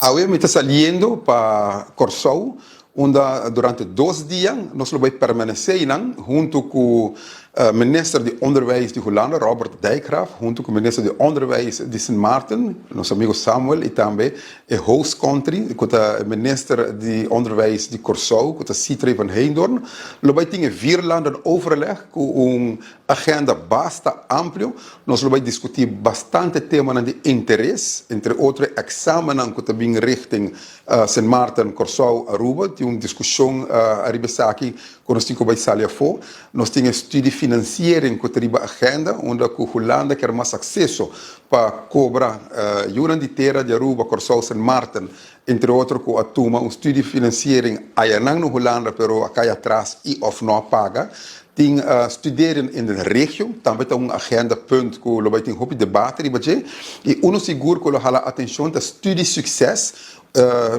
Awe mi ta saliendo pa Kòrsou, unda durante 2 dia nos lo bai permanesé einan huntu ku minister di Onderwijs di Hulanda, Robert Dijkgraaf, huntu ku minister di Onderwijs di Sint Maarten, nos amigu Samuel, i tambe e host country, ku ta minister di Onderwijs di Kòrsou, ku ta Sithree van Heydoorn. Lo bai tin vierlanden overleg ku un agenda basta amplio. Nos lo bai diskutí bastante tema di interes, entre otro eksamen ku ta bin richting Sint Maarten, Kòrsou, Aruba. Tin un diskushon ariba esaki ku nos tin ku bai sali afó. Nos tin studiefinanciering ku ta riba agenda, unda ku Hulanda ke mas akseso pa kobra yunan di tera di Aruba, Kòrsou, Sint Maarten, entre otro, ku a tuma un studiefinanciering ayanan na Hulanda, pero a kai atras i of no a paga. Tin studeren in de regio, tambe tin un agenda punt ku lo bai tin hopi debate riba dje. I uno sigur ku lo hala atenshon ta studiesucces.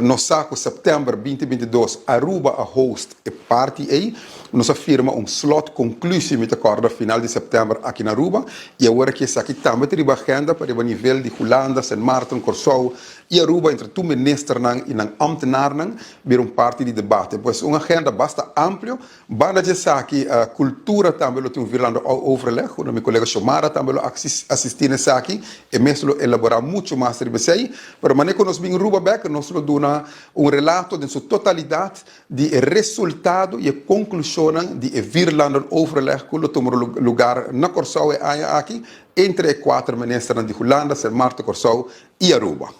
Nos sa ku sèptèmber 2022 Aruba a host e parti ei. Nos a firma un slotconclusie, mi ta kòrda, final di sèptèmber aki na Aruba. I awor ku esaki tambe tin agenda pa e nivel di Hulanda, Sint Maarten, Kòrsou i Aruba, entre tur ministernan i nan ambtenaarnan, bira un parti di debate. Pues un agenda basta amplio. Banda di esaki, kultura tambe lo tin un vierlanden overleg, unda mi kolega Xiomara tambe lo asistí na esaki, i mes lo elaborá muchu mas riba esei. Pero manera ku nos bin Aruba bèk, nos lo duna un relato den su totalidat di resultado i konklushon di vierlanden overleg ku lo tuma lugá na Kòrsou e aña aki, entre e kuater ministernan di Hulanda, Sint Maarten, Kòrsou i Aruba.